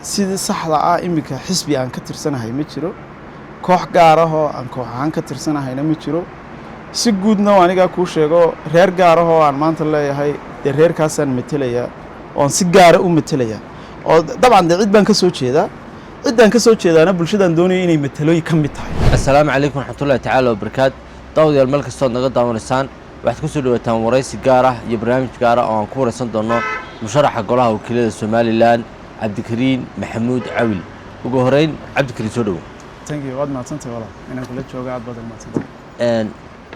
Sidii saxda ah, iminka xisbi aan ka tirsanahay ma jiro, koox gaar ahoo aan koox ahaan ka tirsanahayna ma jiro. Si guudna oo anigaa kuu sheego, reer gaar ahoo aan maanta leeyahay dee reerkaasaan metelayaa oon si gaara u metelayaa, oo dabcan dee cid baan ka soo jeedaa, ciddaan ka soo jeedaana bulshadaan doonaya inay metelooy ka mid tahay. Assalaamu calaykum waraxmatullahi tacaala wabarakaat. Daawadayaal, meel kastood naga daawanaysaan, waxaad ku soo dhawaataan waraysi gaar ah iyo barnaamij gaar ah oo aan ku waraysan doonno musharaxa golaha wakiilada Somaliland, Cabdikariin Maxamuud Cawil. Ugu horeyn, Cabdikariin, soo dhowo. Thank you, waad mahadsantahay walaal. Inaan kula jooga aad baad mahadsantahay.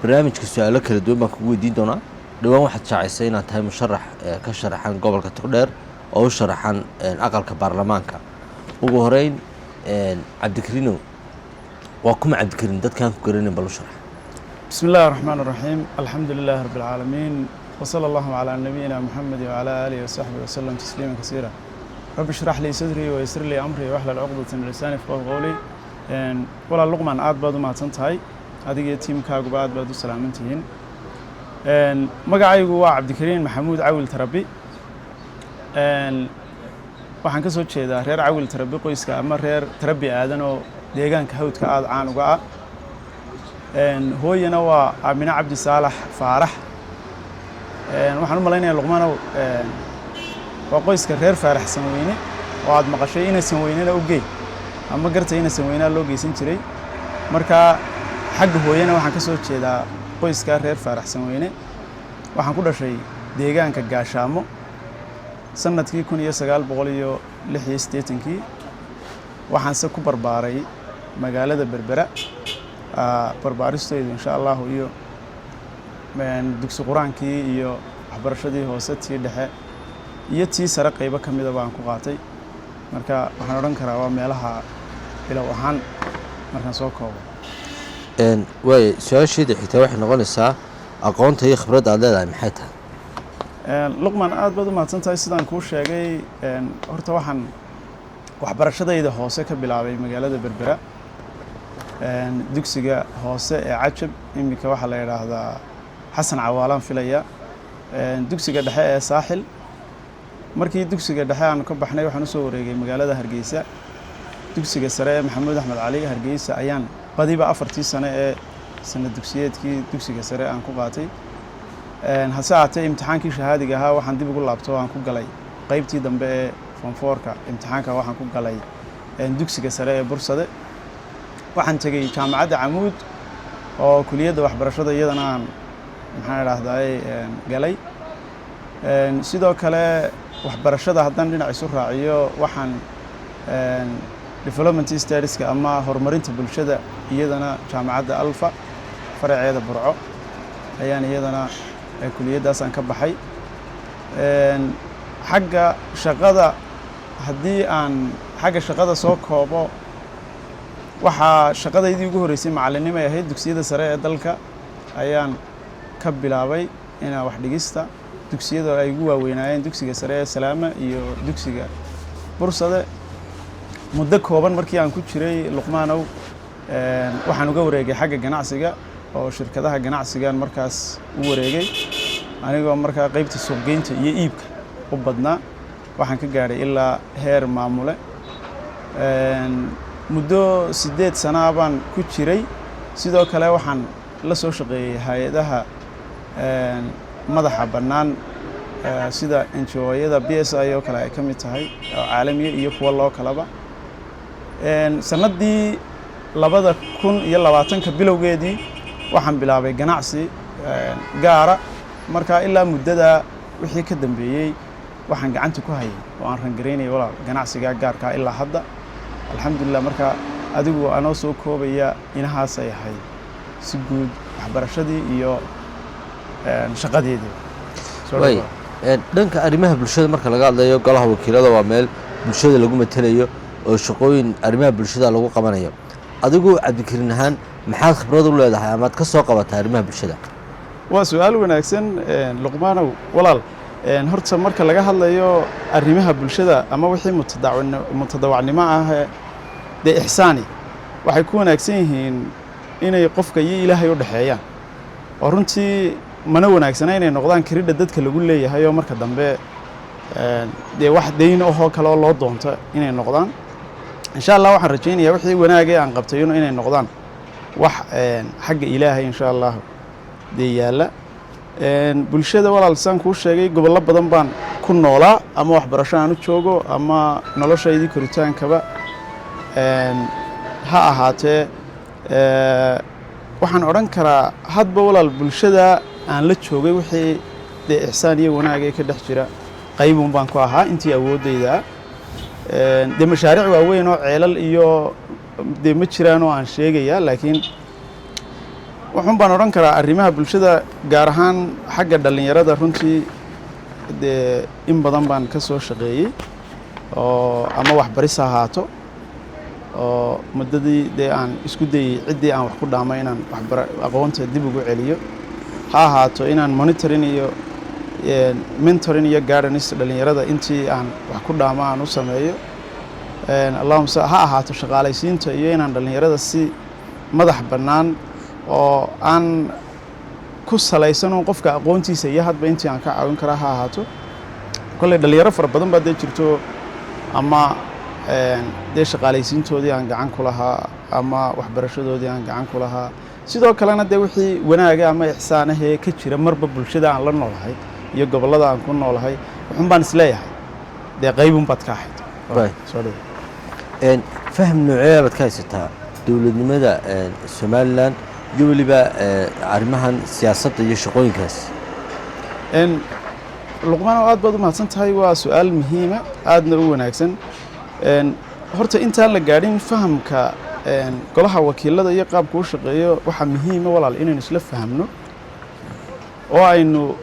Barnaamijka su-aalo kala duwan baan kugu weydiin doonaa. Dhowaan waxaad shaacisay inaad tahay musharax ka sharaxan gobolka Togdheer oo u sharaxan aqalka baarlamaanka. Ugu horeyn, Cabdikariinow, waa kuma Cabdikariin? Dadkaan ku garanin bal u sharax. بسم الله الرحمن الرحيم، الحمد لله رب العالمين، وصلى الله على نبينا محمد وعلى آله وصحبه وسلم تسليما كثيرا. رب اشرح لي صدري ويسر لي أمري واحلل عقدة من لساني يفقهوا قولي. Walaal Luqman, aad baad u mahadsan tahay, adiga iyo tiimkaaguba aad baad u salaaman tihiin. Magacaygu waa Cabdikariin Maxamuud Cawil Tarabi. Waxaan ka soo jeedaa reer Cawil Tarabi, qoyska ama reer Tarabi Aadan oo deegaanka Hawdka aada caan uga ah. Hooyana waa Aamine Cabdi Saalax Faarax. Waxaan u malaynayaa, Luqmanow, waa qoyska reer Faarax Sanweyne oo aad maqashay ina Sanweynena u gey ama garta ina Sanweynaa loo geysan jiray. Marka xagga hooyana waxaan ka soo jeedaa qoyska reer Faarax Sanweyne. Waxaan ku dhashay deegaanka Gaashaamo sanadkii 1986-kii. Waxaanse ku barbaaray magaalada Berbera. Barbaaristaydu, insha Allahu, iyo dugsi qur-aankii iyo waxbarashadii hoose, tii dhexe iyo tii sare qaybo ka mida baan ku qaatay. Marka waxaan odhan karaa waa meelaha bilow ahaan markaan soo koobo. Waay, su-aasheeda xigtaa waxay noqonaysaa, aqoonta iyo khibradda aad leedahay maxay tahay? Luqman, aad baad u mahadsan tahay. Sidaan kuu sheegay, horta waxaan waxbarashadayda hoose ka bilaabay magaalada Berbera, dugsiga hoose ee Cajab, iminka waxaa la yidhaahdaa Xasan Cawaalaan filaya, dugsiga dhexe ee Saaxil. Markii dugsiga dhexe aanu ka baxnay, waxaan usoo wareegay magaalada Hargeysa. Dugsiga sare ee Maxamuud Axmed Cali Hargeysa ayaan badiba 4-tii sane ee sana dugsiyeedkii dugsiga sare aan ku qaatay. Hase ahaatee, imtixaankii shahaadiga ahaa waxaan dib ugu laabto aan ku galay qeybtii dambe ee form four-ka. Imtixaanka waxaan ku galay dugsiga sare ee Bursade. Waxaan tegey Jaamacadda Camuud oo kuliyadda waxbarashada iyadana aan, maxaan idhaahdaay, galay. Sidoo kale waxbarashada haddaan dhinac isu raaciyo, waxaan development studies-ka ama horumarinta bulshada iyadana Jaamacadda Alfa faraceeda Burco ayaan iyadana kuliyaddaasaan ka baxay. Xagga shaqada, haddii aan xagga shaqada soo koobo, waxaa shaqadaydii ugu horreysay macallinnimay ahayd. Dugsiyada sare ee dalka ayaan ka bilaabay inaa wax dhigista, dugsiyada ay ugu waaweynaayeen dugsiga sare ee Salaama iyo dugsiga Bursade. Muddo kooban markii aan ku jiray, Luqmaanow, waxaan uga wareegay xagga ganacsiga oo shirkadaha ganacsigan markaas u wareegay, anigoo markaa qeybta suuqgeynta iyo iibka u badnaa. Waxaan ka gaadhay ilaa heer maamule. Muddo 8 sanaa baan ku jiray. Sidoo kale waxaan la soo shaqeeyey hay-adaha madaxa bannaan, sida NGO-yada BSI oo kale ay ka mid tahay oo caalamiya iyo kuwa loo kalaba. Sannaddii 2020-ka bilowgeedii waxaan bilaabay ganacsi gaara. Marka ilaa muddadaa wixii ka dambeeyey waxaan gacanta ku hayay oo aan rangaraynayay, walaal, ganacsigaa gaarkaa ilaa hadda, alxamdulilah. Marka adigu anoo soo koobaya, inahaasay ahayd si guud waxbarashadii iyo shaqadeedii. Way, dhanka arrimaha bulshada marka laga hadlayo, golaha wakiilada waa meel bulshada lagu matelayo oo shaqooyin arrimaha bulshada lagu qabanayo. Adigu Cabdikariin ahaan, maxaad khibrad u leedahay amaad ka soo qabataa arrimaha bulshada? Waa su-aal wanaagsan, Luqmaanow walaal. Horta marka laga hadlayo arrimaha bulshada ama wixii mutadawacnimo ah, dee ixsaani, waxay ku wanaagsan yihiin inay qofka iyo Ilaahay u dhexeeyaan, oo runtii mana wanaagsana inay noqdaan kiridha dadka lagu leeyahay oo marka dambe Dee wax dayn ahoo kale oo loo doonto inay noqdaan, insha Allah. Waxaan rajaynayaa wixii wanaagee aan qabtayno inay noqdaan wax xagga Ilaahay, insha Allah, dee yaalla. Bulshada, walaal, saan kuu sheegay, gobollo badan baan ku noolaa, ama waxbarasho aan u joogo ama noloshaydii koritaankaba ha ahaatee. Waxaan odhan karaa hadba, walaal, bulshada aan la joogay wixii dee ixsaan iyo wanaagee ka dhex jira qaybun baan ku ahaa intii awooddayda ah. Dee mashaariic waaweyn oo ceelal iyo dee ma jiraan oo aan sheegayaa, laakiin wuxuun baan odhan karaa arrimaha bulshada, gaar ahaan xagga dhallinyarada, runtii dee in badan baan ka soo shaqeeyey, oo ama waxbaris ha ahaato, oo muddadii dee aan isku dayey ciddii aan wax ku dhaamo inaan waxbara aqoonta dib ugu celiyo, ha ahaato inaan monitoring iyo mentoring iyo guidance dhallinyarada intii aan wax ku dhaamo aan u sameeyo, allahuma ha ahaato shaqaalaysiinta iyo inaan dhallinyarada si madax bannaan oo aan ku salaysan un qofka aqoontiisa iyo hadba intii aan ka caawin karaa ha ahaato. Kolley dhalinyaro fara badan baa dee jirto, ama dee shaqaalaysiintoodii aan gacan ku lahaa ama waxbarashadoodii aan gacan ku lahaa. Sidoo kalena dee wixii wanaaga ama ixsaanahee ka jira marba bulshada aan la noolahay iyo gobollada aan ku noolahay, wuxun baan isleeyahay dee qaybun baad ka ahayd. Soo dhawo. Faham noocee baad ka haysataa dowladnimada Somaliland iyo weliba arrimahan siyaasadda iyo shaqooyinkaas? Luqmaan, aad baad u mahadsan tahay. Waa su-aal muhiima, aadna u wanaagsan. Horta intaan la gaadhin fahamka golaha wakiilada iyo qaabka u shaqeeyo, waxaa muhiima, walaal, inaynu isla fahamno oo aynu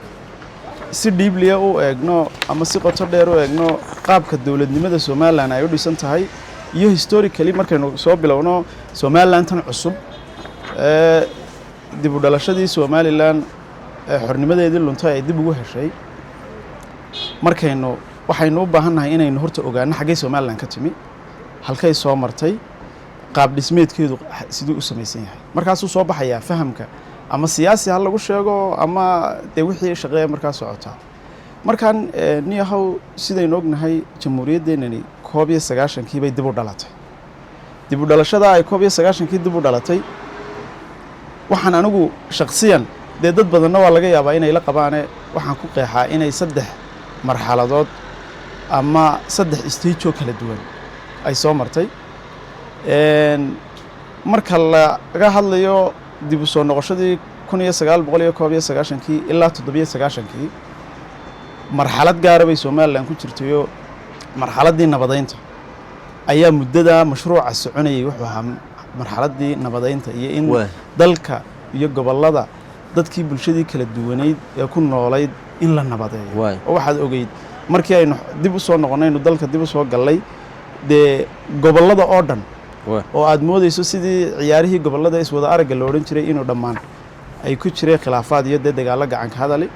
si deeply u eegno ama si qoto dheer u eegno qaabka dowladnimada Somaliland ay u dhisan tahay iyo historically markaynu soo bilowno Somaliland tan cusub ee dib u dhalashadii Somaliland ee xornimadeedii luntay ay dib ugu heshay. Markaynu waxaynu u baahan nahay inaynu horta ogaano xaggay Somaliland ka timi, halkay soo martay, qaab dhismeedkeedu siduu u samaysan yahay. Markaasuu soo baxayaa fahamka, ama siyaasi ha lagu sheego ama dee wixii shaqeeya markaa socotaa. Markaan niyahow, sidaynu ognahay, jamhuuriyaddeenani 91-kii bay dib u dhalatay. Dib u dhalashada ay 91-kii dib u dhalatay, waxaan anigu shaksiyan, dee dad badanna waa laga yaabaa inay la qabaane, waxaan ku qeexaa inay saddex marxaladood ama saddex stage oo kala duwan ay soo martay. Marka laga hadlayo dib u soo noqoshadii 1991-kii ilaa 97-kii, marxalad gaara bay Somaliland ku jirtayoo marxaladdii nabadeynta ayaa muddada mashruuca soconayay. Wuxuu ahaa marxaladdii nabadeynta iyo in dalka iyo gobollada dadkii bulshadii kala duwanayd ee ku noolayd in la nabadeeyo. Oo waxaad ogeyd markii aynu dib u soo noqonaynu dalka dib u soo gallay, dee gobollada oo dhan oo aad moodeyso sidii ciyaarihii gobollada iswada aragga la odhan jiray inuu dhammaan ay ku jireen khilaafaad iyo dee dagaallo gacanka hadali.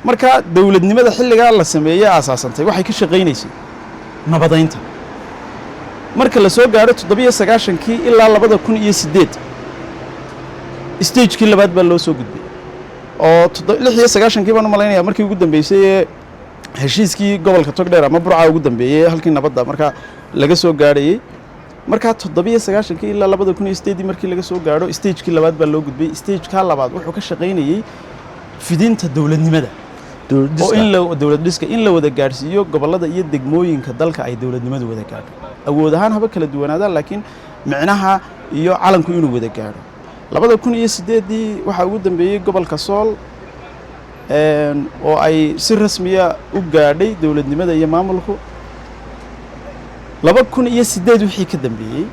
Marka dowladnimada xilligaa la sameeyey aasaasantay waxay ka shaqaynaysay nabadeynta. Marka la soo gaadho 97-kii ilaa 2008, stagekii labaad baa loo soo gudbay, oo 96-kii baan u malaynaya markii ugu dambeysay ee heshiiskii gobolka Togdheer ama Burca ugu dambeeyey, halkii nabadda marka laga soo gaadhayey. Markaa 97-kii ilaa 2008-dii markii laga soo gaadho, stagekii labaad baa loo gudbay. Stagekaa labaad wuxuu ka shaqaynayey fidinta dowladnimada oo in la dowlad dhiska in la wada gaadhsiiyo gobollada iyo degmooyinka dalka, ay dowladnimadu wada gaadho. Awood ahaan haba kala duwanaadaan, laakiin micnaha iyo calanku inuu wada gaadho. 2008-dii waxaa ugu dambeeyey gobolka Sool oo ay si rasmiya u gaadhay dowladnimada iyo maamulku. 2008 wixii ka dambeeyey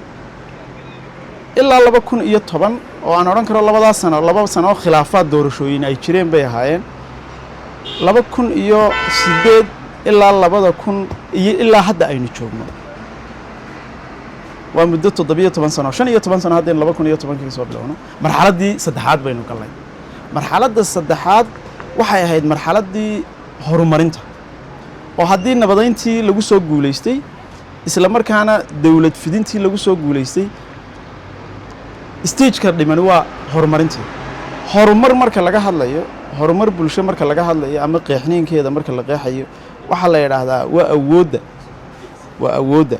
ilaa 2010, oo aan odhan karo labadaas sano 2 sano oo khilaafaad doorashooyin ay jireen bay ahaayeen, 2008 ilaa 2000 iyo ilaa hadda aynu joogno, waa muddo 17 sano, 15 sano haddaynu 2010-kii soo bilowno, marxaladdii saddexaad baynu gallay. Marxaladda saddexaad waxay ahayd marxaladdii horumarinta, oo haddii nabadeyntii lagu soo guulaystay, isla markaana dowlad fidintii lagu soo guulaystay, stageka dhimani waa horumarintii. Horumar marka laga hadlayo, horumar bulsho marka laga hadlayo ama qeexniinkeeda marka la qeexayo. Waxaa la yidhaahdaa waa awoodda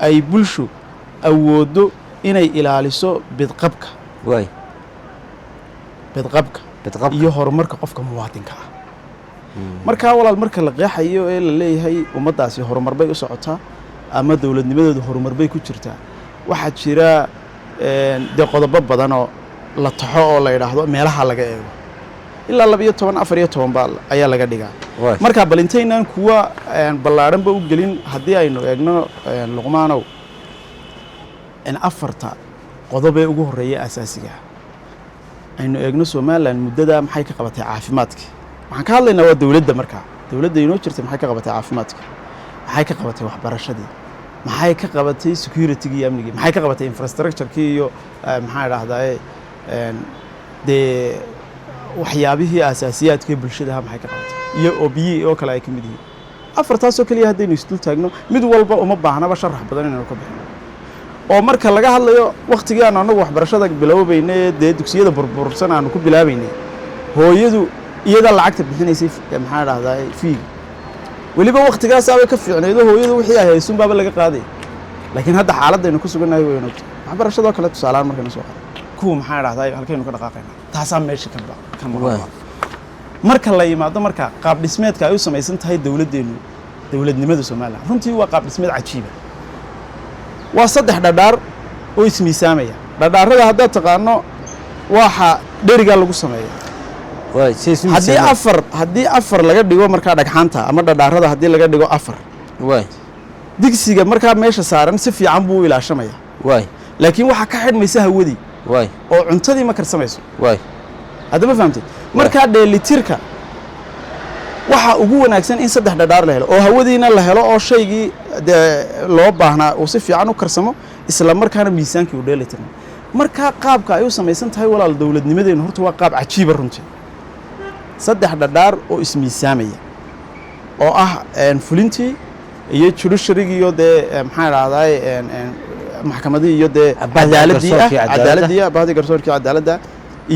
ay bulshu awooddo inay ilaaliso bidqabka, bidqabka bidqabka iyo horumarka qofka muwaadinka ah. Markaa walaal, marka la qeexayo ee la leeyahay ummaddaasi horumar bay u socotaa ama dowladnimadeedu horumar bay ku jirtaa, waxaa jira dee qodobo badanoo la taxo oo la yidhaahdo meelaha laga eego, ilaa 12, 14 baa ayaa laga dhigaa. Marka bal intaynaan kuwa ballaadhanba u gelin, haddii aynu eegno, Luqmaanow, afarta qodobee ugu horreeya asaasiga ah aynu eegno, Somaliland muddada maxay ka qabatay caafimaadka? Waxaan ka hadlaynaa waa dowladda. Markaa dowladda inoo jirtay maxay ka qabatay caafimaadka? Maxay ka qabatay waxbarashadii? Maxay ka qabatay security-gii iyo amnigii? Maxay ka qabatay infrastructure-kii iyo maxaa idhahdaye, dee waxyaabihii asaasiyaadka bulshadaha maxay ka qabatay, iyo oo biyihii oo kale ay ka mid yihiin? Afartaasoo keliya haddaynu isdul taagno, mid walba uma baahnaba sharax badan inaynu ka bixino. Oo marka laga hadlayo waktigii aanu annagu waxbarashada bilowbaynay, dee dugsiyada burbursan aanu ku bilaabaynay, hooyadu iyadaa lacagta bixinaysay, maxaa dhahdaa, fee-ga. Weliba waktigaasaabay ka fiicnaydo, hooyadu wixii ay haysun baaba laga qaaday. Laakiin hadda xaaladaynu ku sugannahay waynu ogtahay. Waxbarashadoo kale tusaalehaan markaynu soo qaado, kuwa maxaa dhahdaa, halkaynu ka dhaqaaqayna taasaa meesha ka maqan. Marka la yimaado marka qaab dhismeedka ay u samaysan tahay dowladdeenu, dowladnimada Somaliland runtii waa qaab dhismeed cajiiba. Waa saddex dhadhaar oo ismiisaamaya. Dhadhaarada haddaad taqaano, waxa dherigaa lagu sameeya. Waay, si isu Haddii miisaamaan. afar laga dhigo markaa dhagxaanta ama dhadhaarada, haddii laga dhigo afar, digsiga markaa meesha saaran si fiican buu u ilaashamaya. Laakiin waxaa ka xidhmaysa hawadii oo cuntadii ma karsamayso. Haddama fahamtay? Markaa dheelitirka waxaa ugu wanaagsan in saddex dhadhaar la helo, oo hawadiina la helo, oo shaygii dee loo baahnaa uu si fiican u karsamo, isla markaana miisaankii uu dheelitirmo. Markaa qaabka ay u samaysan tahay, walaal, dowladnimadeenu horta waa qaab cajiiba runtii. Saddex dhadhaar oo ismiisaamaya oo ah fulintii iyo judiciary-gii iyo dee maxaa idhahdaay, maxkamadihii iyo dee Bahdii cadaaladii ah garsoorkii cadaaladda. Cadaaladii ah, bahdii garsoorkii cadaaladda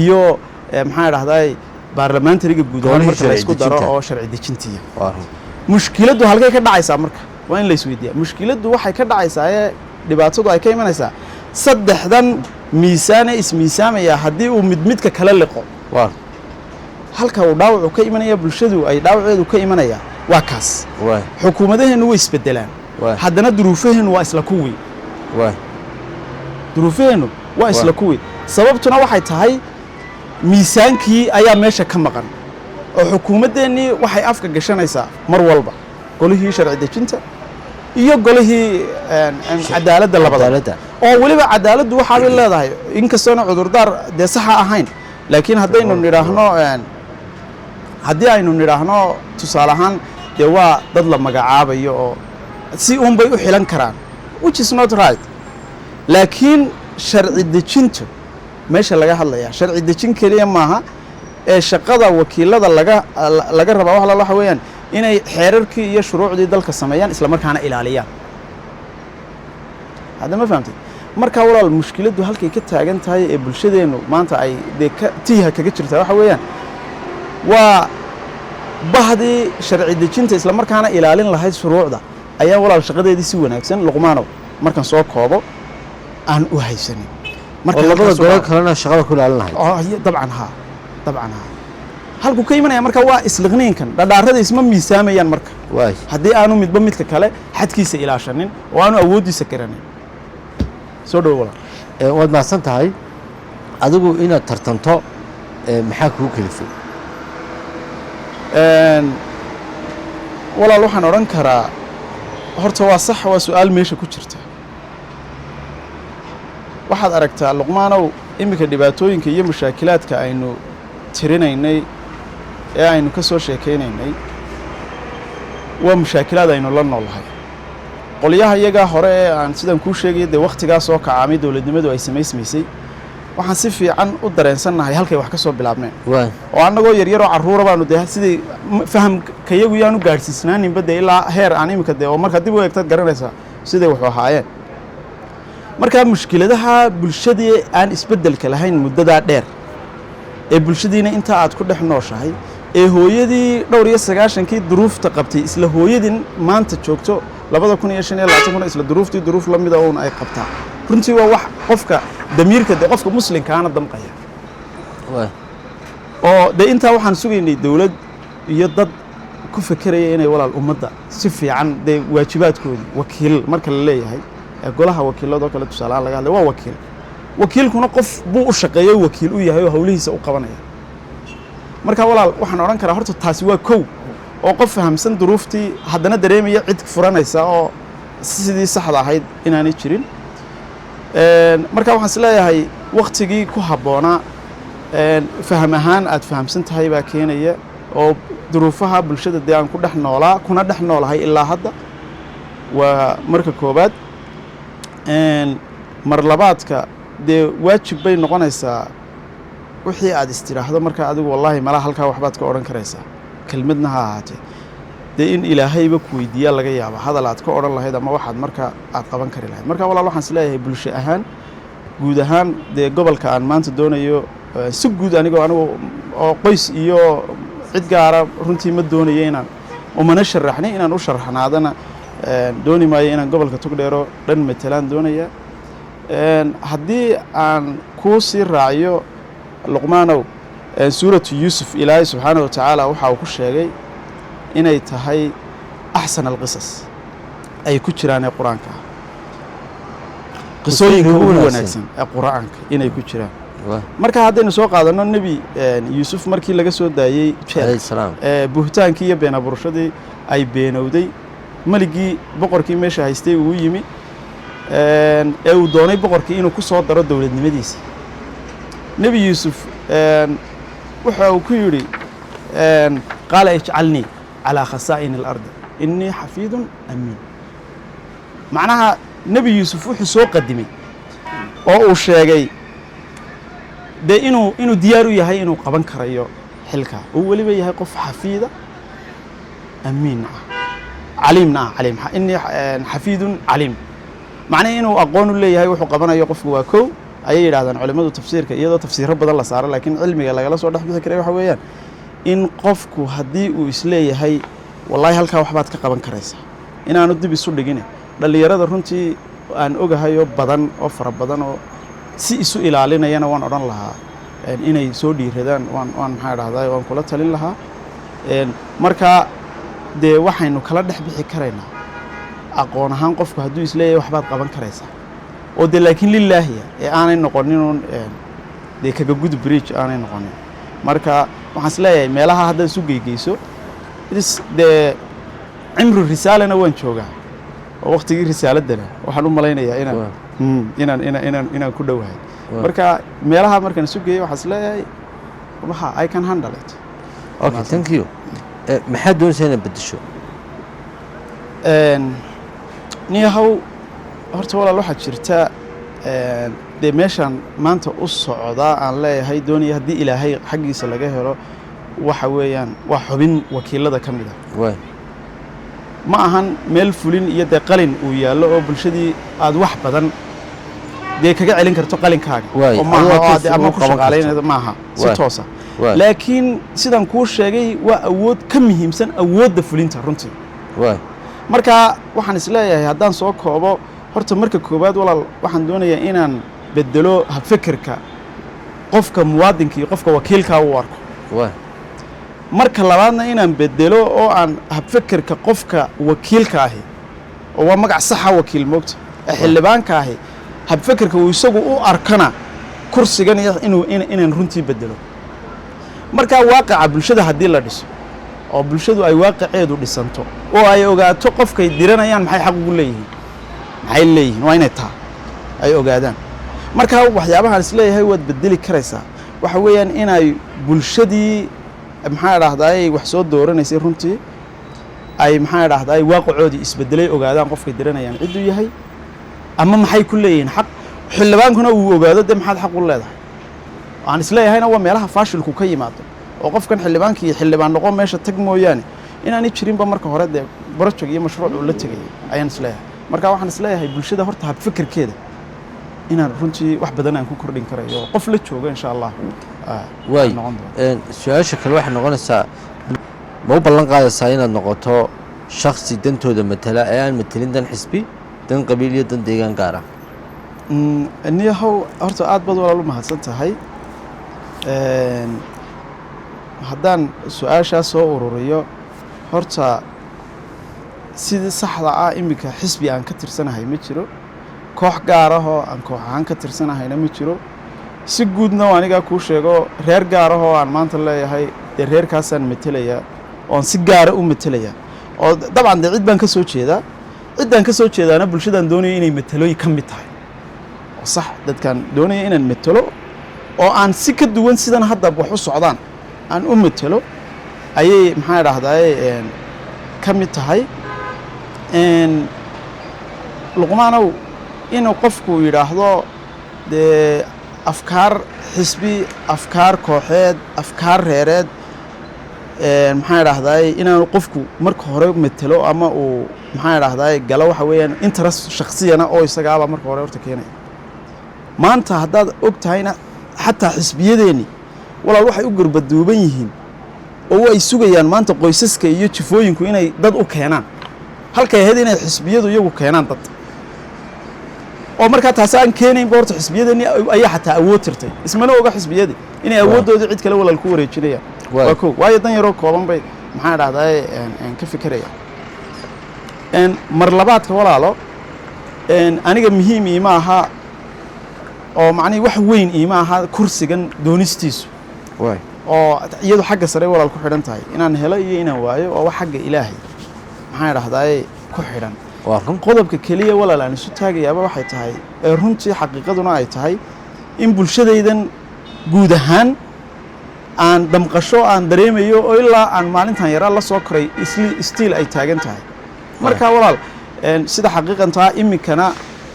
iyo maxaa idhahdaay, baarlamentariga guud ahaan Golihii marka la isku sharci daro dejinta. oo sharci dejintiya. Waa run. Mushkiladdu halkay ka dhacaysaa marka waa in la isweydiiyaa. Mushkiladdu waxay ka dhacaysaa ee dhibaatadu ay ka imanaysaa, saddexdan miisaane ismiisaamaya haddii uu mid midka kala liqo, halka uu dhaawacu ka imanaya, bulshadu ay dhaawaceedu ka imanaya waa kaas. Xukuumadaheennu way isbedelaan, haddana duruufaheennu waa isla kuwii. Duruufaheennu waa isla kuwii. Sababtuna waxay tahay miisaankii ayaa meesha ka maqan, oo xukuumaddeenii waxay afka gashanaysaa mar walba golihii sharci dejinta iyo golihii cadaaladda labada. Cadaaladda. Oo weliba cadaaladdu waxaabay leedahay, inkastoona cudurdaar dee saxa ahayn, laakiin haddaynu nidhaahno haddii aynu nidhaahno tusaale ahaan, dee waa dad la magacaabayo oo si uun bay u xilan karaan, which is not right. Laakiin sharci dejintu meesha laga hadlaya sharci dejin keliya maaha, ee shaqada wakiilada laga rabaa wax waxa weeyaan inay xeerarkii iyo shuruucdii dalka sameeyaan, isla markaana ilaaliyaan. Hadda ma fahamtay? Marka walaal, mushkiladdu halkay ka taagan tahay ee bulshadeennu maanta ay dee ka tiiha kaga jirtaa waxa weeyaan waa bahdii sharci dejinta isla markaana ilaalin lahayd shuruucda ayaa, walaal, shaqadeedii si wanaagsan, Luqmaanow, markaan soo koobo, aan u haysanin. Oo labada halkaas golo kalena shaqada ku ilaalin lahayd. Oo, dabcan haa, dabcan haa. Halkuu ka imanaya marka waa isliqniinkan dhadhaarada isma miisaamayaan marka haddii aanu midba midka kale xadkiisa ilaashanin oo aanu awooddiisa garanin. Soo dhowo, walaal. Waad mahadsan tahay. Adigu inaad tartanto maxaa kugu kalifay? Walaal, waxaan odhan karaa horta waa sax, waa su-aal meesha ku jirta. Waxaad aragtaa, Luqmaanow, iminka dhibaatooyinka iyo mushaakilaadka aynu tirinaynay ee aynu ka soo sheekaynaynay waa mushaakilaad aynu la noolahay. Qolyaha iyagaa hore ee aan sidaan kuu sheegaya, dee wakhtigaa soo kacaamay dowladnimadu ay samaysmaysay, waxaan si fiican u dareensannahay halkay wax ka soo bilaabmeen. Oo annagoo yaryaroo carruura baanu dee sidii fahamkayagu yaanu gaadhsiisnaaninba dee ilaa heer aan iminka dee oo markaa dib u eegtaad garanaysaa siday waxu ahaayeen. Markaa mushkiladaha bulshadii aan isbeddelka lahayn muddadaa dheer ee bulshadiina intaa aad ku dhex nooshahay Ee hooyadii dhowr iyo sagaashankii duruufta qabtay, isla hooyadii maanta joogto 2025 kuna isla duruuftii duruuf la mida uun ay qabtaa, runtii waa wax qofka damiirka, dee qofka muslimkaana damqaya. Oo dee intaa waxaan sugaynay dowlad iyo dad ku fekeraya inay, walaal, ummadda si fiican dee waajibaadkoodii. Wakiil marka la leeyahay ee golaha wakiiladoo kale tusaalehaan laga hadlay, waa wakiil. Wakiilkuna qof buu u shaqeeyo, wakiil u yahay oo hawlihiisa u qabanaya. Marka walaal, waxaan odhan karaa horta taasi waa kow, oo qof fahamsan duruuftii haddana dareemaya cid furanaysa oo sidii saxda ahayd inaanay jirin. Marka waxaan is leeyahay waktigii ku habboonaa, faham ahaan aad fahamsan tahay baa keenaya, oo duruufaha bulshada dee aan ku dhex noolaa kuna dhex noolahay ilaa hadda. Waa marka koowaad. Mar labaadka, dee waajib bay noqonaysaa wixii aad istidhaahdo marka adigu wallaahi malaa halkaa waxbaad ka odhan karaysaa, kelmadna ha ahaatee, dee in Ilaahayba ku weydiiyaa laga yaaba hadal aad ka odhan lahayd ama waxaad marka aad qaban kari lahayd. Marka walaal, waxaan is leeyahay bulsho ahaan, guud ahaan, dee gobolka aan maanta doonayo si guud, anigoo anigu oo qoys iyo cid gaara runtii ma doonayo inaan umana sharaxnay, inaan u sharaxnaadana dooni maayo, inaan gobolka Togdheero dhan matelaan doonaya. Haddii aan kuu sii raaciyo, Luqmaanow, Suuratu Yuusuf Ilaahay subxaanahu watacaala waxa uu ku sheegay inay tahay axsan alqisas ay ku jiraan ee Qur-aanka ah, qisooyinka ugu wanaagsan ee Qur-aanka inay ku jiraan. Marka haddaynu soo qaadanno Nebi Yuusuf markii laga soo daayey jeel, buhtaankii iyo been abuurashadii ay beenowday, meligii boqorkii meesha haystay uu yimi ee uu doonay boqorkii inuu ku soo daro dowladnimadiisa, Nebi Yuusuf waxa uu ku yidhi: "قال اجعلني على خزائن الأرض إني حفيظ أمين." Macnaha Nebi Yuusuf wuxuu soo qadimay oo uu sheegay dee inuu diyaar u yahay inuu qaban karayo xilka, uu weliba yahay qof xafiida, amiin ah, caliimna ah. Caliim, إني حفيظ عليم, macnaha inuu aqoon u leeyahay wuxuu qabanayo qofku. Waa kow ayay yidhahdaan culimmadu tafsiirka, iyadoo tafsiiro badan la saaro, laakiin cilmiga lagala soo dhex bixi karay waxa weeyaan in qofku haddii uu isleeyahay wallaahi halkaa waxbaad ka qaban karaysaa, inaanu dib isu dhigine. Dhallinyarada runtii aan ogahayoo badan oo fara badan oo si isu ilaalinayana waan odhan lahaa inay soo dhiiradaan, waan maxaa dhahdaa, waan kula talin lahaa. Marka dee waxaynu kala dhex bixi karaynaa aqoon ahaan qofku hadduu isleeyahay waxbaad qaban karaysaa, oo dee laakiin lilaahiya ee aanay noqonin uun dee kaga gudub bridge aanay noqonin. Marka waxaan is leeyahay meelaha haddaad isu geygeyso dee cimru risaalana waan joogaa, oo waktigii risaaladana waxaan u malaynayaa inaan inaan inaan inaan inaan ku dhowahay. Marka meelaha markaan isu geeyo, waxaan is leeyahay waxa I can handle it. Okay, thank you. Maxaad doonaysaa inaad beddesho? Niyahow, horta walaal, waxaa jirta dee meeshaan maanta u socdaa aan leeyahay doonaya haddii Ilaahay xaggiisa laga helo, waxa weeyaan waa xubin wakiilada ka mid ah. Ma ahan meel fulin iyo dee qalin uu yaallo oo bulshadii aad wax badan dee kaga celin karto qalinkaaga. Oo maaha adigo oo aad toos ama ugu ku qaban karto. shaqaalaynaydo maaha si toosa. Laakiin sidaan kuu sheegay, waa awood ka muhiimsan awoodda fulinta runtii. Marka waxaan isleeyahay haddaan soo koobo, horta marka koowaad, walaal, waxaan doonayaa inaan bedelo habfekerka qofka muwaadinka iyo qofka wakiilkaa uu arko. Marka labaadna, inaan bedelo oo aan habfekerka qofka wakiilka ahi, oo waa magac saxa wakiil moogta, ee xildhibaanka ahi habfekerka uu isagu u arkana kursigan iyo inuu inaan runtii bedelo. Marka waaqaca bulshada haddii la dhiso oo bulshadu ay waaqiceedu dhisanto oo ay ogaato qofkay diranayaan maxay xaq ugu leeyihiin, maxay leeyihiin, waa inay taa ay ogaadaan. Marka waxyaabahaan isleeyahay waad bedeli karaysaa waxa weeyaan inay bulshadii, maxaa dhahdaay, wax soo dooranaysay runtii ay, maxaa dhahdaay, waaqacoodii isbedelay, ogaadaan qofkay diranayaan cidduu yahay ama maxay ku leeyihiin xaq. Xildhibaankuna uu ogaado dee maxaad xaq u leedahay. Waxaan isleeyahayna waa meelaha faashilku ka yimaado, oo qofkan xildhibaankii xildhibaan noqon meesha tag mooyaane inaanay jirinba marka hore dee project iyo mashruuc uu la tegaya ayaan isleeyahay. Marka waxaan isleeyahay bulshada horta habfikirkeeda inaan runtii wax badan aan ku kordhin karayo qof la joogo, insha Allah. Waay. Noqon doona. Su-aasha kale waxay noqonaysaa, ma u ballan qaadaysaa inaad noqoto shaksi dantooda matala ee aan matelin dan xisbi, dan qabiil iyo dan deegaan gaar ah? Niyahow, horta aad baad walaal u mahadsan tahay. Haddaan su-aashaas soo ururiyo, horta sidii saxda ah iminka xisbi aan ka tirsanahay ma jiro, koox gaar ahoo aan koox ahaan ka tirsanahayna ma jiro. Si guudna oo anigaa kuu sheego, reer gaar ahoo aan maanta leeyahay dee reerkaasaan metelayaa oon si gaara u metelayaa, oo dabcan dee cid baan ka soo jeedaa, ciddaan ka soo jeedaana bulshadaan doonaya inay metelooy ka mid tahay, oo sax dadkaan doonaya inaan metelo oo aan si ka duwan sidan hadda wax u socdaan aan u metelo ayay, maxaa idhaahdaye, ka mid tahay. Luqmaanow, inuu qofku yidhaahdo dee afkaar xisbi, afkaar kooxeed, afkaar reereed, maxaa idhahdaye, inaanu qofku marka hore metelo ama uu, maxaa idhahdaye, galo, waxa weeyaan interest shaksiyana oo isagaaba marka hore horta keenaya. Maanta haddaad og tahayna, xataa xisbiyadeenni, walaal, waxay u gurbaduuban yihiin oo ay sugayaan maanta qoysaska iyo jifooyinku inay dad u keenaan, halkay ahayd inay xisbiyadu iyagu keenaan dad. Oo markaa taasi aan keenaynba horta xisbiyadeenni ayaa xataa awood tirtay, ismana oga xisbiyadii inay awooddoodii cid kale, walaal, ku wareejinayaan. Waa ko waayo dan yaroo kooban bay, maxaan idhahdaye, ka fikirayaan. Mar labaadka, walaalo, aniga muhiim iima aha oo macnihi wax weyn iima aha kursigan doonistiisu, oo iyadu xagga sare, walaal, ku xidhan tahay inaan helo iyo inaan waayo, oo wax xagga Ilaahay, maxaan idhahdaye, ku xidhan. Waa run. Qodobka keliya, walaal, aan isu taagayaaba waxay tahay, ee runtii xaqiiqaduna ay tahay, in bulshadaydan guud ahaan aan damqasho aan dareemayo oo ilaa aan maalintan yaraa la soo koray isli stiil ay taagan tahay. Marka walaal, sida xaqiiqantaa iminkana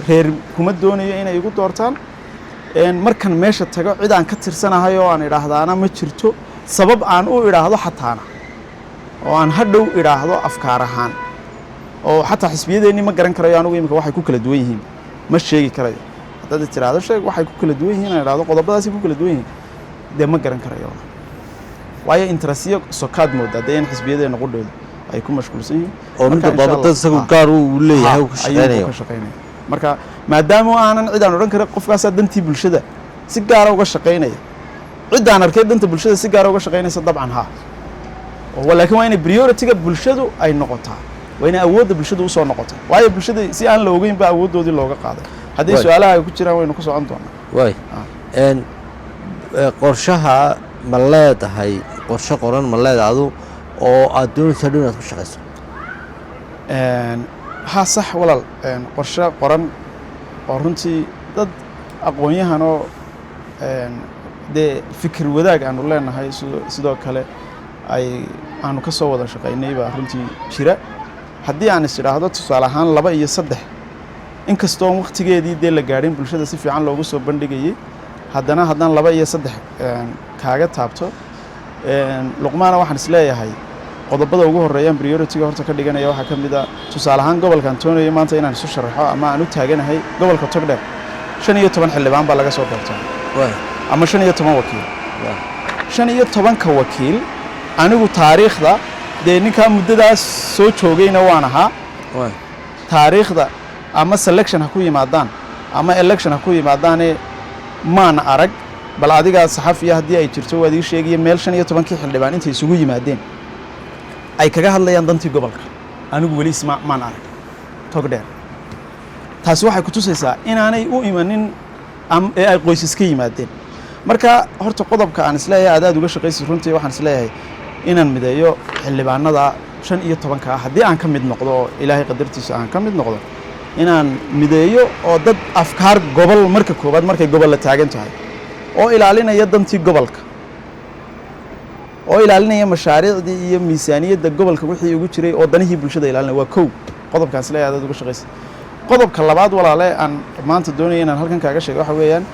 reer kuma doonayo inay igu doortaan. Markan meesha tago, cid aan ka tirsanahay oo aan idhaahdaana ma jirto. Sabab aan u idhaahdo xataana oo aan hadhow idhaahdo afkaar ahaan oo xataa xisbiyadeennii ma garan karayo anigu iminka waxay ku kala duwan yihiin, ma sheegi karayo. Haddaad tiraahdo sheeg waxay ku kala duwan yihiin, aan idhaahdo qodobadaasay ku kala duwan yihiin, dee ma garan karayo, waayo interest-yo sokaad moodaa dee in xisbiyadeenna qudhooda ay ku mashquulsan yihiin. Oo mid Marka, insha walbaaba dad Allah- isagu gaar uu leeyahay uu ka ayuu shaqeynayo. ka shaqeynaya. Marka maadaama aanan cid aan odhan karin qofkaasaa dantii bulshada si gaara uga shaqeynaya, ciddaan arkay danta bulshada si gaara uga shaqeynaysa, dabcan haa. Laakiin waa inay priority-ga bulshadu ay noqotaa, waa inay awoodda bulshadu usoo noqotaa, waayo bulshada si aan la ogeyn ba awooddoodii looga qaaday. Haddii su-aalaha ay ku jiraan waynu ku socon doonaa. Waay. Qorshaha ma leedahay? Qorshe qoran ma leedahay adu oo aad doonaysa dhow inaad ku shaqayso? Haa, sax, walaal. Qorshe qoran oo runtii dad aqoon-yahanoo dee fikir wadaag aanu leenahay, sidoo kale ay aanu ka soo wada shaqaynay baa runtii jira. Haddii aan is idhaahdo tusaale ahaan laba iyo saddex, inkastoon wakhtigeedii dee la gaadhin bulshada si fiican loogu soo bandhigayey, haddana haddaan laba iyo saddex kaaga taabto, Luqmaana, waxaan is leeyahay qodobada ugu horeeyaan priority-ga horta ka dhiganaya waxaa ka mid a, tusaale ahaan, gobolkan doonayo maanta inaan isu sharaxo ama aan u taaganahay, gobolka Togdheer, 15 xildhibaan baa laga soo doortaa ama 15 wakiil. 15-ka wakiil, anigu taariikhda dee ninkaa muddadaas soo joogayna waan ahaa. Taariikhda ama selection ha ku yimaadaan ama election ha ku yimaadaane, maan arag. Bal adigaa saxafiya, haddii ay jirto waad ii sheegaya, meel 15-kii xildhibaan intay isugu yimaadeen ay kaga hadlayaan dantii gobolka, anigu weli isma maan arag Togdheer. Taasi waxay ku tusaysaa inaanay u imanin ee ay qoysas ka yimaadeen. Marka horta qodobka aan isleeyahay aad aad uga shaqaysid runtii, waxaan isleeyahay inaan mideeyo xildhibaanada 15-ka ah, haddii aan ka mid noqdo oo Ilaahay qadartiisa aan ka mid noqdo, inaan mideeyo oo dad afkaar gobol marka koowaad, markay gobol la taagan tahay, oo ilaalinaya dantii gobolka, oo ilaalinaya mashaariicdii iyo miisaaniyadda gobolka wixii ugu jiray, oo danihii bulshada ilaalinaya. Waa kow qodobkaan isleeyahay aad aad uga shaqaysid. Qodobka labaad, walaale, aan maanta doonaya inaan halkan kaaga sheego waxa weeyaan,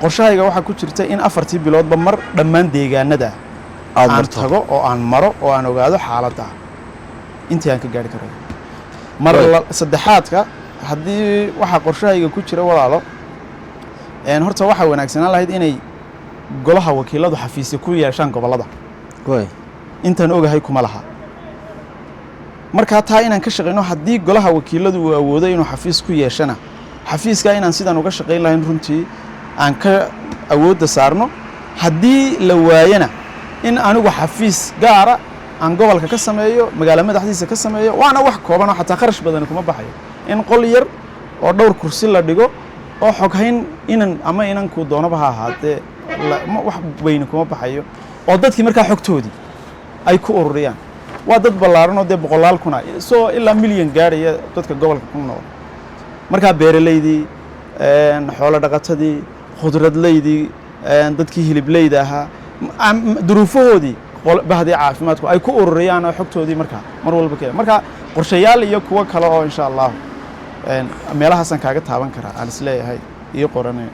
qorshahayga waxaa ku jirta in 4-tii biloodba mar dhammaan deegaanada aad aan marto, tago oo aan maro oo aan ogaado xaaladda intii aan ka gaari karayo. Mar saddexaadka, haddii waxaa qorshahayga ku jira, walaalo, horta waxaa wanaagsanaan lahayd inay Golaha Wakiiladu xafiisya ku yeeshaan gobollada. Intaan ogahay kuma laha. Markaa taa inaan ka shaqayno, haddii Golaha Wakiiladu uu awoodo inuu xafiis ku yeeshana, xafiiskaa inaan sidaan uga shaqayn lahayn runtii aan ka awoodda saarno. Haddii la waayana, in anigu xafiis gaara aan gobolka ka sameeyo, magaalo madaxdiisa ka sameeyo. Waana wax kooban oo xataa kharash badani kuma baxayo, in qol yar oo dhowr kursi la dhigo oo xoghayn inan ama inankuu doonaba ha ahaatee, wax weyni kuma baxayo, oo dadkii markaa xogtoodii ay ku ururiyaan. Waa dad ballaaran oo dee boqolaal kuna soo ilaa milyan gaarhaya dadka gobolka ku nool. Markaa beeralaydii, xoolo dhaqatadii, khudradlaydii, dadkii hilibleyda ahaa, duruufahoodii, bahdii caafimaadku ay ku ururiyaan oo xogtoodii markaa mar walba keen. Marka qorshayaal iyo kuwo kale oo insha Allahu meelahaasaan kaaga taaban karaa aan isleeyahay iyo qoranay.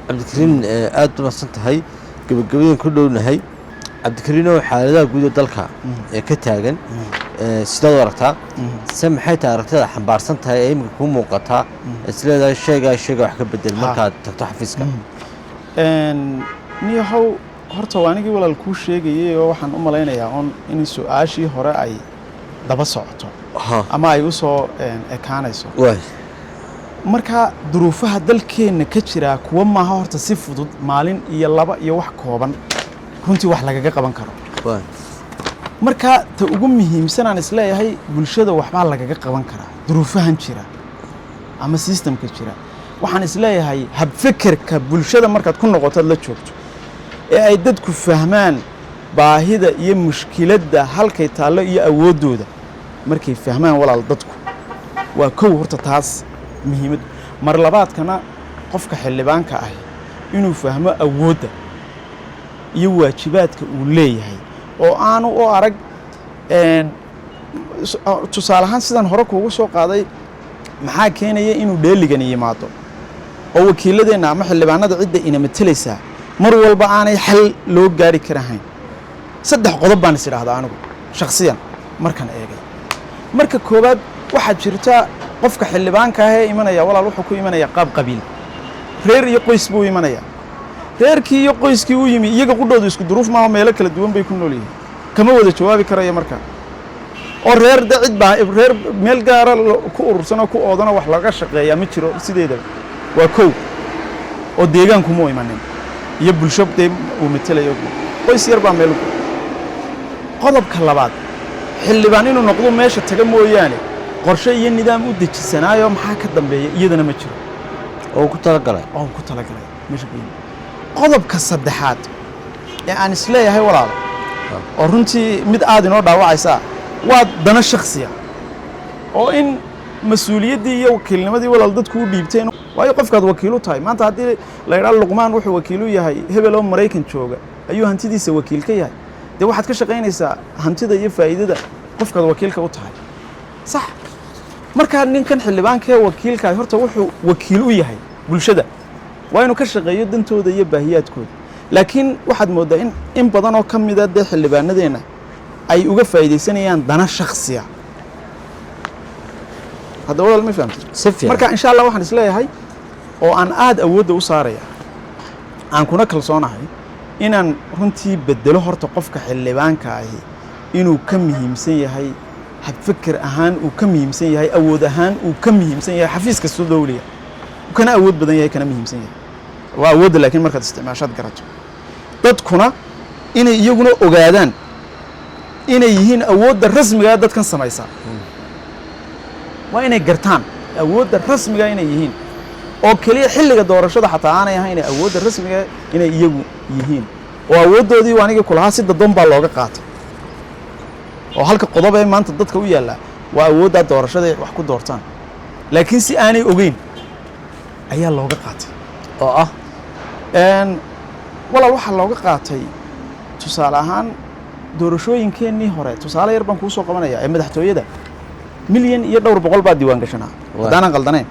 Cabdikariin, aad umahadsan tahay. Gebagabadan ku dhownahay. Cabdikariinow, xaaladaha guud ee dalka ee ka taagan sidaad u aragtaa? Se maxay tahay aragtida xambaarsan tahay ee iminka kuu muuqataa, isleedahay sheegaa sheega wax ka bedel markaad tagto xafiiska? Niyahow, horta waa anigii walaal kuu sheegayay oo waxaan u malaynayaa on in su-aashii hore ay daba socoto ama ay u soo ekaanayso. Marka duruufaha dalkeenna ka jiraa kuwa maaha horta si fudud maalin iyo laba iyo wax kooban runtii wax lagaga qaban karo. Marka ta ugu muhiimsan aan isleeyahay bulshada waxbaa lagaga qaban karaa duruufahan jira ama systemka jira, waxaan isleeyahay habfekerka bulshada markaad ku noqotoad la joogto ee ay dadku fahmaan baahida iyo mushkiladda halkay taallo iyo awooddooda markay fahmaan walaal dadku, waa kow horta taas muhiimad. Mar labaadkana, qofka xildhibaanka ahi inuu fahmo awoodda iyo waajibaadka uu leeyahay oo aanu u arag tusaale ahaan sidan hore kuugu soo qaaday, maxaa keenaya inuu dheeligani yimaado oo wakiiladeenna ama xildhibaanada cidda ina matelaysaa mar walba aanay xal loo gaari karahayn? Saddex qodob baan is idhaahdaa anigu shakhsiyan markaan eegay. Marka koowaad, waxaa jirta qofka xildhibaanka ah ee imanaya walaal wuxuu ku imanaya qaab qabiil, reer iyo qoys buu imanaya. Reerkii iyo qoyskii u yimi iyaga qudhoodu isku duruuf maaha, meelo kala duwan bay ku nool yihiin, kama wada jawaabi karayo. Marka oo reer de cid baa reer meel gaara ku urursan oo ku oodanoo wax laga shaqeeyaa ma jiro sideedaba. Waa kow, oo deegaankumuu imanin iyo bulsho dee uu matelayo, qoys yar baa meel. Qodobka labaad, xildhibaan inuu noqdo meesha taga mooyaane, qorshe iyo nidaam u dejisanaayo maxaa ka dambeeya iyadana ma jiro. Oo ku talagalay. Oo ku talagalay meesha ku yimi. Qodobka saddexaad ee aan isleeyahay walaalo, oo runtii mid aad inoo dhaawacaysa, waa dano shakhsiya oo in mas-uuliyaddii iyo wakiilnimadii walaal dadku u dhiibteen. Waayo, qofkaad wakiil u tahay maanta, haddii la yidhaha Luqmaan wuxuu wakiil u yahay hebel oo Maraykan jooga ayuu hantidiisa wakiil ka yahay, dee waxaad ka shaqaynaysaa hantida iyo faa'iidada qofkaad wakiilka u tahay, sax? Markaa ninkan xildhibaankee wakiilkaah horta wuxuu wakiil u yahay bulshada, waa inuu ka shaqeeyo dantooda iyo baahiyaadkooda. Laakiin waxaad mooddaa in badan oo ka mida dee xildhibaanadeenna ay uga faa'iidaysanayaan dana shakhsiya. Hadda walaal ma fahamtid? Si fiican. Marka insha Allah waxaan isleeyahay oo aan aad awoodda u saaraya, aan kuna kalsoonahay, inaan runtii bedelo horta qofka xildhibaanka ahi inuu ka muhiimsan yahay habfikir ahaan, uu ka muhiimsan yahay awood ahaan, uu ka muhiimsan yahay xafiis kastoo dowliga, uu kana awood badan yahay, kana muhiimsan yahay. Waa awoodda, laakiin markaad isticmaashaad garato, dadkuna inay iyaguna ogaadaan inay yihiin awoodda rasmigaa dadkan samaysa. Waa inay gartaan awoodda rasmiga inay yihiin, oo keliya xilliga doorashada xataa aanay ahayn, awoodda rasmiga inay iyagu yihiin, oo awooddoodii waa anigii kulahaa si dadon baa looga qaatay. Oo halka qodob ee maanta dadka u yaallaa waa awooddaa doorashada ay wax ku doortaan, laakiin si aanay ogeyn ayaa looga qaatay. Oo ah? Walaal, waxaa looga qaatay tusaale ahaan doorashooyinkeennii hore, tusaale yar baan kuu soo qabanaya, ee madaxtooyada milyan iyo dhowr boqol baa diiwaan gashanaa, haddaanan qaldanayn.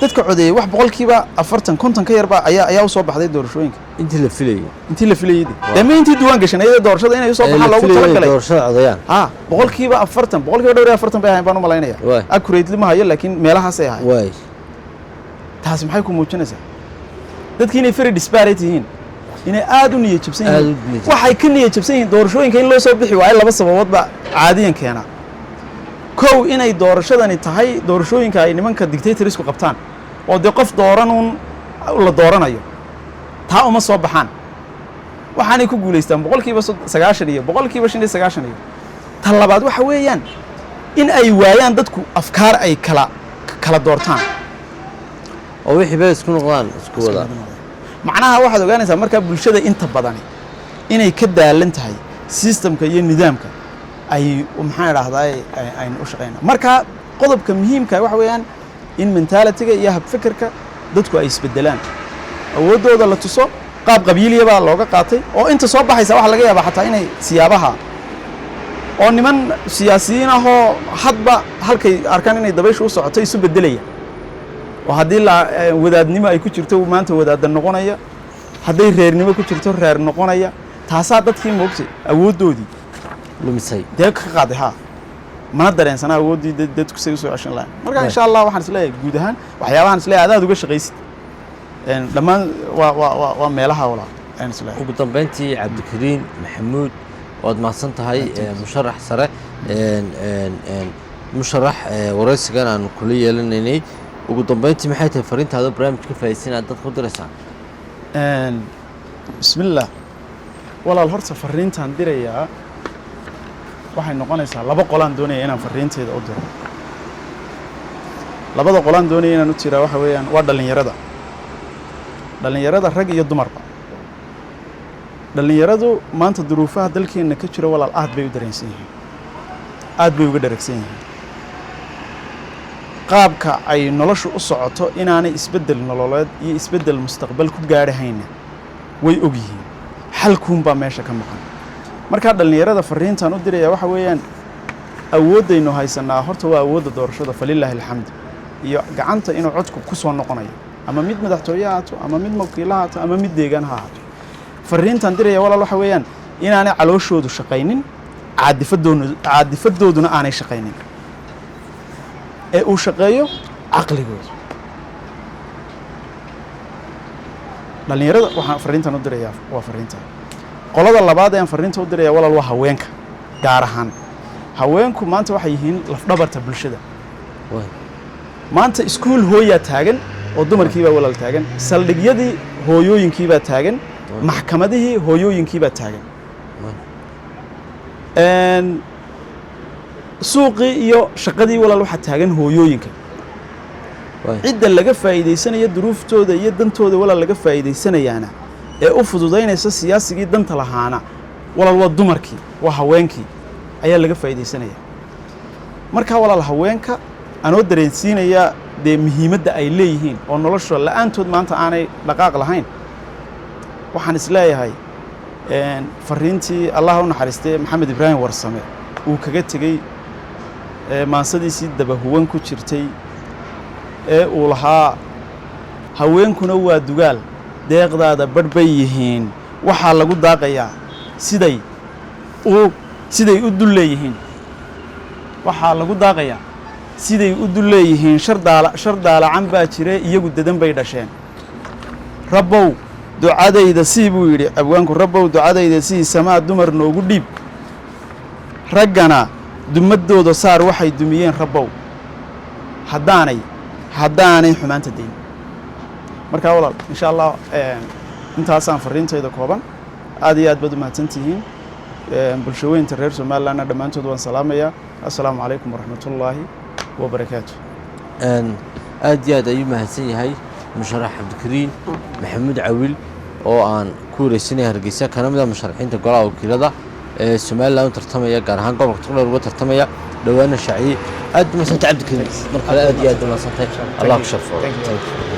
Dadka codeeyey wax 40%, 50 ka yarbaa ayaa usoo baxday doorashooyinka. Intii la filayay. Intii la filayey dee ma intii diiwaan gashan iyada doorashada inay usoo baxaan loogu talagalay. Doorashada codayaan. Ha, 40%, 45% bay ahayn baan u malaynaya. Accurately ma hayo, laakiin meelahaasay ahayn. Taasi maxay ku muujinaysaa? Dadkii inay very disparate yihiin. Inay aada u niyad jabsan Aad yihiin. u niyad jabsan. Waxay ka niyad jabsan yihiin doorashooyinka in loo soo bixi waayo. Laba sababood baa caadiyan keenaa. Kow, inay doorashadani tahay doorashooyinka ay nimanka dictatorsku qabtaan, oo dee qof dooran uun la dooranayo, taa uma soo baxaan. Waxaanay ku guulaystaan 90% iyo 95%. Iyo ta labaad waxa weeyaan in ay waayaan dadku afkaar ay kala doortaan. Oo wixii bay isku noqdaan isku wada. Macnaha waxaad ogaanaysaa markaa bulshada inta badani inay ka daalan tahay systemka iyo nidaamka ay, maxaan idhahdaa, aynu u shaqeyna. Marka qodobka muhiimka waxa weeyaan in mentalityga iyo habfikirka dadku ay isbedelaan, awooddooda la tuso. Qaab qabiiliya baa looga qaatay, oo inta soo baxaysa waxaa laga yaabaa xataa inay siyaabaha oo niman siyaasiyiin ahoo hadba halkay arkaan inay dabayshu u socoto isu bedelaya, oo haddii la wadaadnimo ay ku jirto maanta wadaadda noqonaya, hadday reernimo ku jirto reer noqonaya. Taasaa dadkii moogtay awooddoodii lumisay. Dee ka qaaday ha, mana dareensana awooddii dadku say usoo ceshan lahayn. Marka insha Allah waxaan isleeyahay guud ahaan waxyaabahan isleeyahay adaad uga shaqaysid dhammaan waa meelaha, walaal, ayaan isleeyahay. Ugu dambeyntii, Cabdikariin Maxamuud, waad mahadsan tahay, musharax sare, musharax, waraysigan aan kula yeelanaynay. Ugu dambeyntii, maxay tahay fariintaada barnaamij ka faa'iidaysan aad dadka u diraysaa? Bismillah walaal, horta fariintaan dirayaa waxay noqonaysaa laba qolaan doonaya inaan fariinteeda u diro. Labada qolaan doonaya inaan u tiraa waxa weeyaan waa dhallinyarada, dhallinyarada rag iyo dumarba. Dhallinyaradu maanta duruufaha dalkeenna ka jira, walaal, aad bay u dareensan yihiin, aad bay uga dheragsan yihiin qaabka ay noloshu u socoto. Inaanay isbeddel nololeed iyo isbeddel mustaqbal ku gaadhahayna way og yihiin, xalkuunbaa meesha ka maqan. Markaa dhallinyarada fariintaan u diraya waxa weeyaan awooddaynu haysanaa horta waa awoodda doorashada, falilaahi alxamd, iyo gacanta inuu codku ku soo noqonayo, ama mid madaxtooye ha ahaato, ama mid wakiilo ha ahaato, ama mid deegaan ha ahaato. Fariintaan diraya, walaal, waxa weeyaan inaanay calooshoodu shaqaynin, caadifadooduna aanay shaqaynin, ee uu shaqeeyo caqligoodu. Dhallinyarada waxaan fariintan u dirayaa waa fariinta. Qolada labaad ee aan fariinta u diraya, walaal, waa haweenka. Gaar ahaan haweenku maanta waxay yihiin lafdhabarta bulshada. Maanta iskuul hooyaa taagan oo dumarkiibaa, walaal, taagan, saldhigyadii hooyooyinkiibaa taagan, maxkamadihii hooyooyinkiibaa taagan, suuqii iyo shaqadii, walaal, waxaa taagan hooyooyinka. Cidda laga faa'iidaysanaya duruuftooda iyo dantooda, walaal, laga faa'iidaysanayaana ee u fududaynaysa siyaasigii danta lahaana, walaal, waa dumarkii, waa haweenkii ayaa laga faa'iidaysanaya. Markaa, walaal, haweenka anoo dareensiinaya dee muhiimadda ay leeyihiin oo nolosha la'aantood maanta aanay dhaqaaq lahayn, waxaan isleeyahay fariintii Allah u naxariistay Maxamed Ibraahim Warsame uu kaga tegey maansadiisii Dabahuwan ku jirtay ee uu lahaa: "Haweenkuna waa dugaal, deeqdaada badh bay yihiin, waxaa lagu daaqayaa siday u dul leeyihiin, waxaa lagu daaqayaa siday u dul leeyihiin. Shar daalacan baa jire, iyagu dadan bay dhasheen. Rabbow ducadayda sii," buu yidhi abwaanku, "rabbow ducadayda sii, samaa dumar noogu dhiib, raggana dumadooda saar waxay dumiyeen, rabbow, haddaanay xumaanta dayn." Markaa, walaal, insha Allah intaasaan fariintayda kooban. Aad iyo aad baad u mahadsantihiin. Bulshaweynta reer Somalilandna dhammaantood waan salaamayaa. Assalaamu calaykum waraxmatullaahi wabarakaatu. Aad iyo aad ayuu mahadsan yahay musharax Cabdikariin Maxamuud Cawil oo aan ku wareysanaya Hargeysa, kana mid ah musharaxiinta golaha wakiilada ee Somaliland u tartamaya, gaar ahaan gobolka Togdheer uga tartamaya, dhowaana shaaciyey. Aad u mahadsantay, Cabdikariin, mar kale aad iyo aad u mahadsantahay. Allah ku sharfo. Thank you. Thank you.